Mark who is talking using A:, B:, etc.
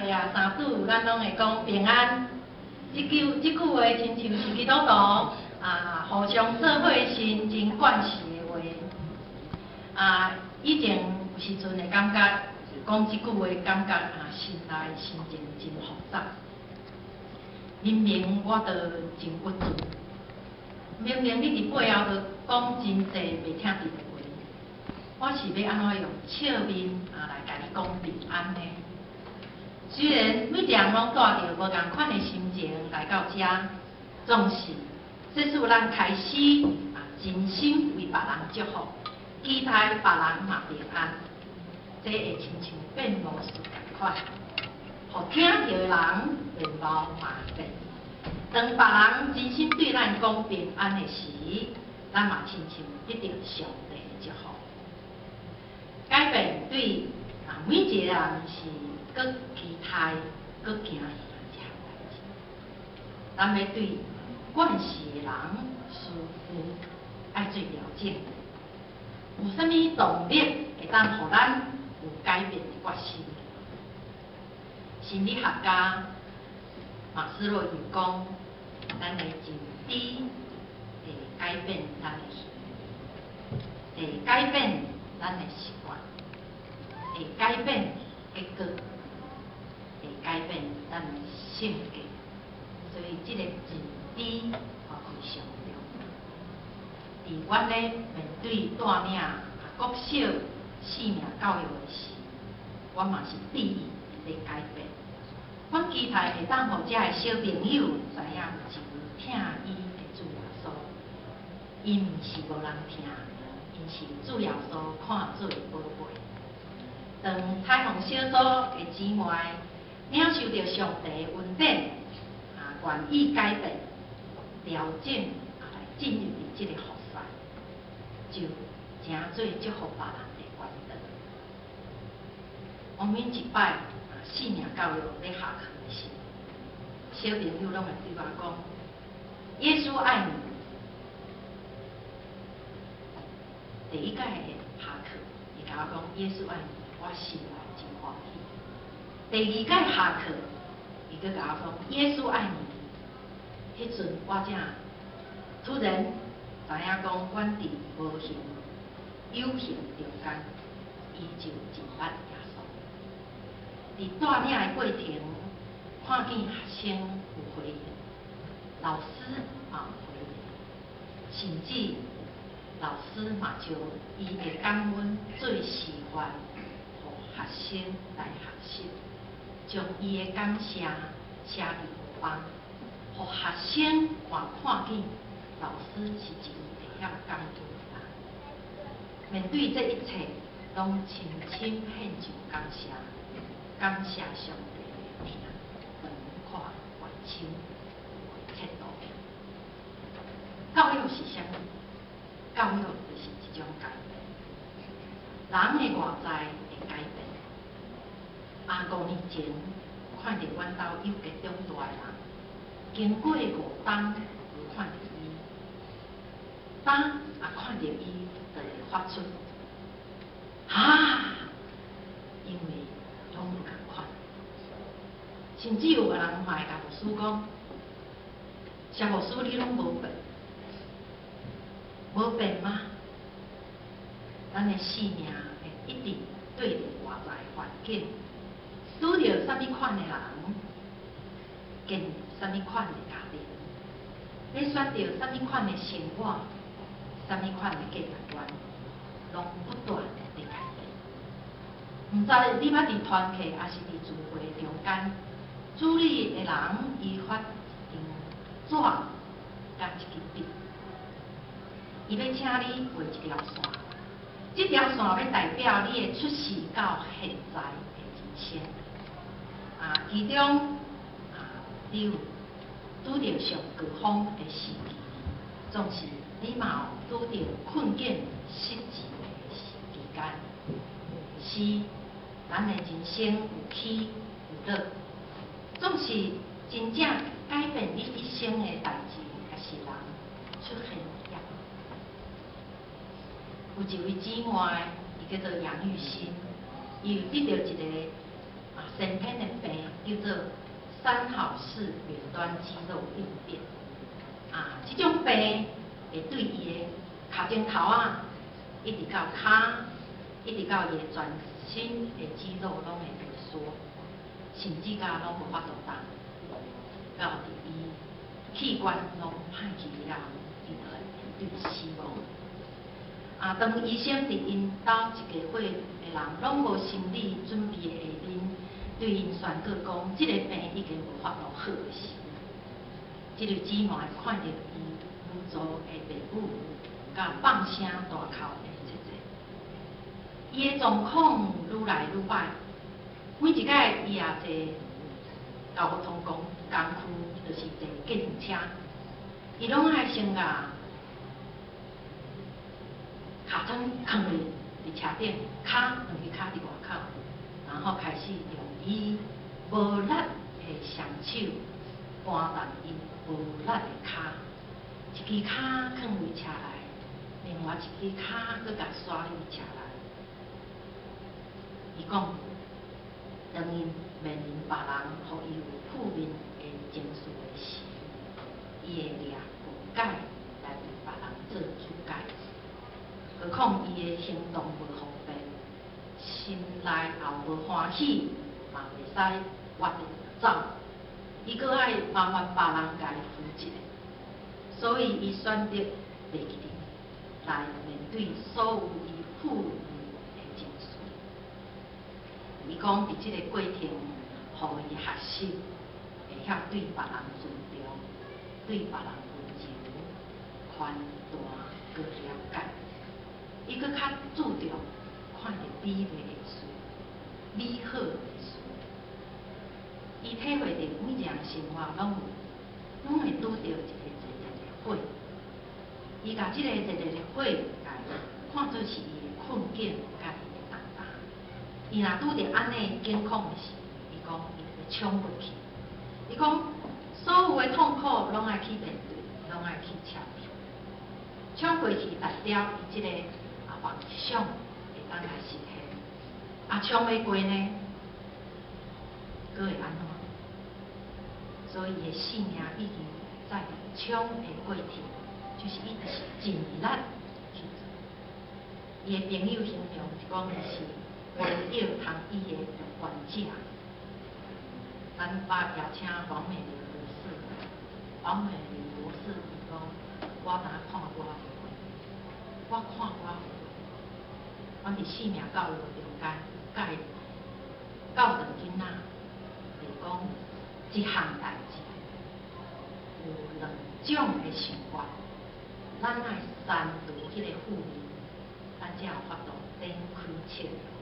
A: 家啊，三拄咱攏會講平安。這句話親像是基督徒啊，互相做伙時真慣勢的話。啊，以前有時陣會感覺講這句話，感覺啊，心內心情真複雜。明明我都真鬱卒，明明你佇背後都講真濟袂聽著的話，我是欲按怎用笑面啊來共你講平安呢？雖然每一人攏帶著無仝款的心情來到遮，總是即使咱開始啊真心為別人祝福，期待別人嘛平安，這會親像變魔術仝款，予聽著的人面貌嘛變。當別人真心對咱講平安的時，咱嘛親像得著上帝的祝福。改變對啊每一个人是閣期待、閣驚嚇的一項代誌。咱欲對慣勢的人似乎愛做調整。有啥物動力會當予咱有改變的決心？心理學家馬斯洛有講，咱的認知會改變咱的行為，會改變咱的習慣，會改變結果，會改變咱的性格。所以，這个認知啊非常重要。佇阮咧面對帶領啊國小生命教育的時，我嘛是致意佇咧改變。阮期待會當予遮的小朋友知影有一位疼伊的主耶穌，伊毋是無人疼，𪜶是主耶穌看做寶貝。當彩虹小組的姊妹領受著上帝的恩典，啊，願意改變、調整，啊，來進入佇這个服事，就成做祝福別人的管道。我每一擺啊，生命教育咧下課的時，小朋友攏會對我講：耶穌愛你。第一擺的下課，伊共我講耶穌愛你，我心內真歡喜。第二擺下課，伊閣共我講耶穌愛你，彼陣我才突然知影講，阮佇無形有形中間，伊就真捌耶穌。佇帶領的過程，看見學生有回應，老師嘛有回應，甚至老師嘛將伊的感恩做示範，予學生來學習，將伊的感謝寫佇黑板，予學生看看見老師是一位會曉感恩的人。面對這一切，攏深深獻上感謝，感謝上帝的疼，長闊源深無測度。教育是啥物？教育就是一種改變，人的外在會改變。啊，5年前看著阮兜幼兒長大的人，經過5冬無看著伊，今仔看著伊，就會發出哈，因為攏無仝款。甚至有個人嘛會共牧師講，蕭牧師你攏無變，無變嗎？咱的生命會一直對著外在環境，拄著啥物款的人，建立啥物款的家庭，欲選著啥物款的生活，啥物款的價值觀，攏不斷佇改變。毋知你捌佇團契抑是佇聚會中間，主禮的人伊發一張紙佮一支筆，伊欲請你畫一條線，這條線欲代表你的出世到現在的人生。啊，其中啊，你有拄著上高峰的時期，總是你嘛有拄著困境失志的時期間。是，咱的人生有起有落，總是真正改變你一生的代誌，抑是人出現抑無。有一位姊妹，伊叫做楊玉欣，伊有得著一个啊先天的病，叫做三號式遠端肌肉病變。啊，這種病會對伊的尻前頭仔，一直到跤，一直到伊的全身的肌肉攏會萎縮，甚至到攏無法度動，到佇伊器官攏歹去了，伊就會面對死亡。啊，當醫生佇𪜶兜一家伙的人攏無心理準備的下面，對𪜶宣告講，這個病已經無法度好的時，這對姊妹看著伊無助的爸母，佮放聲大哭的姐姐，伊的狀況愈來愈歹，每一擺伊也坐交通工具，就是坐計程車，伊攏愛先共尻川囥佇車頂，跤兩支跤佇外口，然後開始用伊無力的雙手搬動伊無力的跤，一支跤囥佇車內，另外一支跤閣共徙入車內。伊講，當𪜶面臨別人予伊有負面的情緒的時，伊會掠誤解來對別人做注解。何況伊的行動無方便，心內也無歡喜，嘛袂使活得走。伊閣愛麻煩別人共伊扶一下，所以伊選擇袂記得來面對所有伊負面的情緒。伊講佇這個過程，予伊學習會曉對別人尊重，對別人溫柔、寬大、閣了解。伊閣較注重看著美麗的事、美好的事。伊體會著每一項生活攏有，攏會拄著一個熱熱的火。伊共這個熱熱的火，共看做是伊的困境佮伊的重擔。伊若拄著按呢境況的時，伊講伊就欲衝過去。伊講所有的痛苦攏愛去面對，攏愛去超越。衝過去代表伊這個啊夢想會當來實現。啊，衝袂過呢，閣會按怎？所以伊的性命已經在衝的過程，就是伊就是盡力去做。伊的朋友形容講伊是無藥通醫的樂觀者。咱捌邀請黃美玲博士，黃美玲博士伊講，我若看我我看我，阮佇生命教育中間教教導囡仔，就講一項代誌有兩種的想法，咱愛刪除彼個負面，咱才有法度展開笑容。